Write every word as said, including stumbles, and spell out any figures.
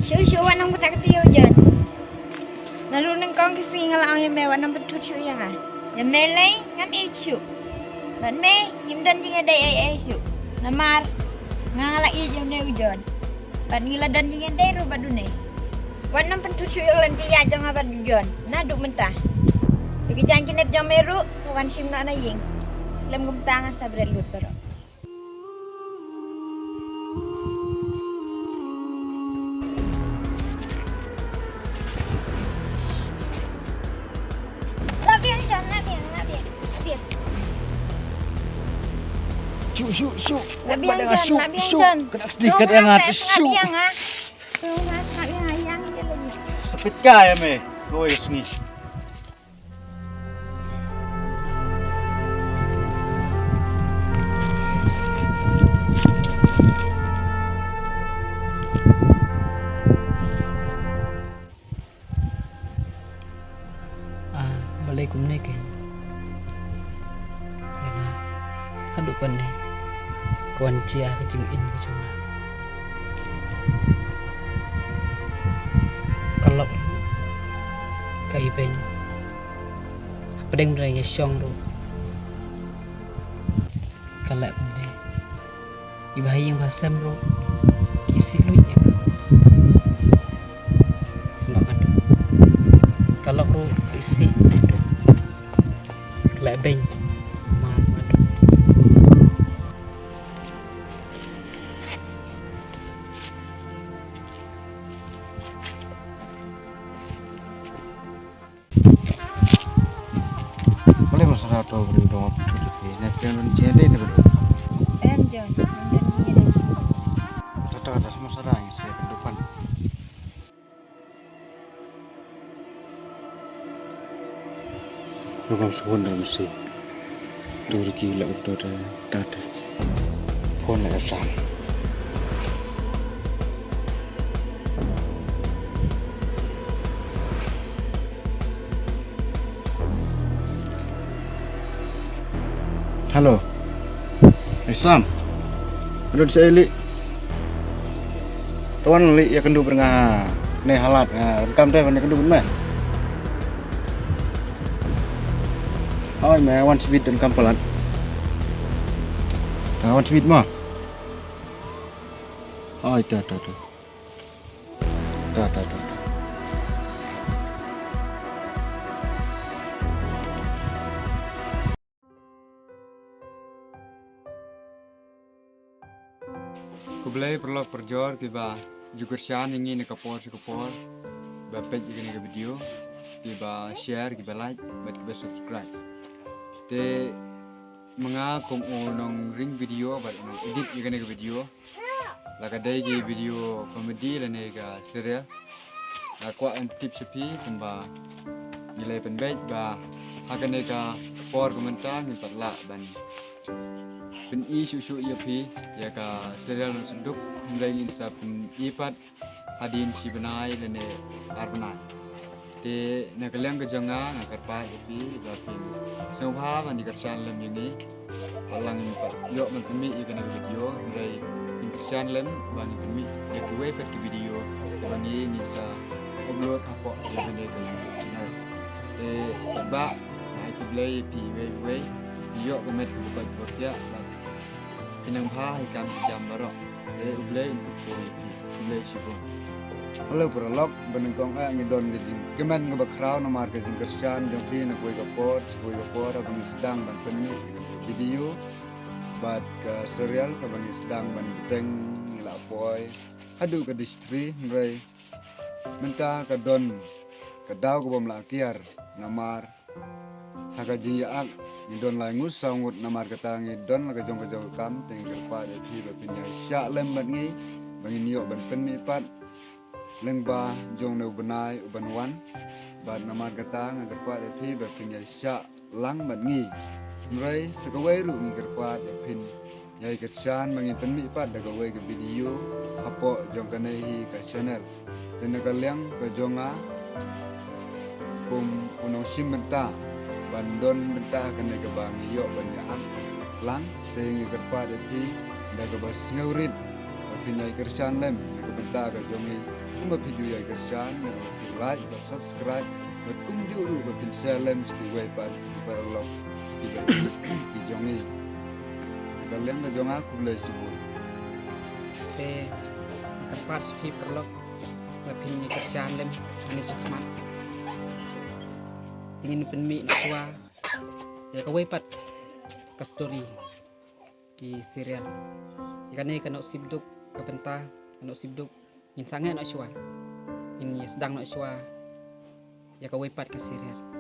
Shu shu wat nang pynthut ïa u John. Naduh nyngkong ki sngi nga la ong ïa me wat nang pynthut shuh ïa nga. Ïa me lei ngam ïeit shuh. Bad me ngim don jingïadei ei ei shuh. Namar nga nga la ïeit ïa une u John. Bad ngi la don jingïadei ruh bad une. Wat nang pynthut shuh ïa ka lynti ïaid jong nga bad u John. Naduh mynta. Ïa ki jaiñ ki nep jong me ruh sa wan shim noh na ïing. Lem kumta ngan sa bret lut baroh. Lah biang John, lah biang, lah biang, lah biang. Shu shu shu. Lah biang John, lah biang John. Kena kena kena. Shu. Lah biang ah. Shu, lah biang ah, yang ini lagi. Sepit ka ïa me. Oi, sini. Ah, balei kumne kein? Ïa nga haduh kane ka wan jia ka jingim ka jong nga. Ka lok ka ibeiñ. Hapdeng ba nga shong ruh ka leh kumne. Iba ha ïing ba ha sem ruh ki isih luid ïa nga. Ba nga duh ka lok ruh ka isih nga duh. Ka leh beiñ mar nga duh. Boleh masalah tu beri dong apa tu tu ni. Nak kena mencari ni beri. Em John, em John ni ada. Tata ada masalah yang saya kehidupan. Rukam suhun dalam si. Turki lak betul dah. Phone leh Sam. Hello. Hey Sam. Aduh, sa ili. Tuan li ïa kynduh bad nga ne halat. Kam te ban ïa kynduh bad me. Oi me, wan sbit don kam palat. Wan sbit ma. Oi, ta ta ta. Ta ta ta. Khublei paralok parajor kiba ju kyrshan ïa ngi na ka por sha ka por, ba peit ïa kane ka video, kiba share, kiba like bad kiba subscribe. Te ma nga kum u nongring video bad u nong edit ïa kane ka video, la ka dei ki video comedy lane ka serial. Nga kwah ban tip sha phi kumba ngi la pynbeit ba ha kane ka por ka mynta ngim pat lah ban pyni shuh shuh ïa phi ïa ka serial Nongsynduk, hynrei ngin sa pyni pat hadien shi bnai lane ar bnai. Te na ka liang ka jong nga nga kyrpad ïa phi ba phin sngewbha ban ïa kyrshan lem ïa ngi. Pat la ngin pat ïoh ban pynmih ïa kane ka video, hynrei ngin kyrshan lem ba ngin pynmih ïa kiwei pat ki video ba ngi ngin sa upload hapoh ïa kane ka YouTube channel. Te paidbah, nga ai khublei ïa phi iwei pa iwei, ïoh ka met kaba koit kaba khiah bad phin nang bha ha ki kam ki jam baroh. Te U Blei un kyrkhu ïa phi. Khublei shibun. Hello paralok, ba nyngkong eh ngi don ka jingkmen kaba khraw namar ka jingkyrshan jong phi na kawei ka por sha kawei ka por haba ngi sdang ban pynmih video bad ka serial kaba ngi sdang ban bteng ngi la poi haduh ka distri, hynrei mynta ka don ka daw kaba ym lah kiar namar ha ka jingïaid ngi don lai ngut saw ngut, namar kata ngi don la ka jong ka jong ka kam. Te ngi kyrpad ïa phi ba phin ïa shah lem bad ngi ba ngin ïoh ban pynmih pat lyngba jong une u bnai u ban wan. Bad namar kata nga kyrpad ïa phi ba phin ïa shah lang bad ngi. Hynrei sa kawei ruh ngi kyrpad ba phin ïa kyrshan ba ngin pynmih pat da kawei ka video hapoh jong kane hi ka channel. Te na ka liang ka jong nga kum u nongshim bynta ban don bynta ha kane kaba ngi ïoh ban ïa act lang, te ngi kyrpad ïa phi da kaba sngewrit ba phin ïa kyrshan lem da bynta ka jong ngi. Kumba phi ju ïai kyrshan, ne ba phi like, ba subscribe, bad kumjuh ruh ba phin share lem sha kiwei pat ki paralok ki jong ngi. Ka liang ka jong nga, khublei shibun. Te nga kyrpad sha phi paralok ba phin ïai kyrshan lem hangne shakhmat. Te ngin pynmih noh shuwa ïa kawei pat ka story ki serial. Ïa kane ka Nohsip Duk, ka bynta ka Nohsip Duk, ngin sangeh noh shuwa. Ngin ïa sdang noh shuwa ïa kawei pat ka serial.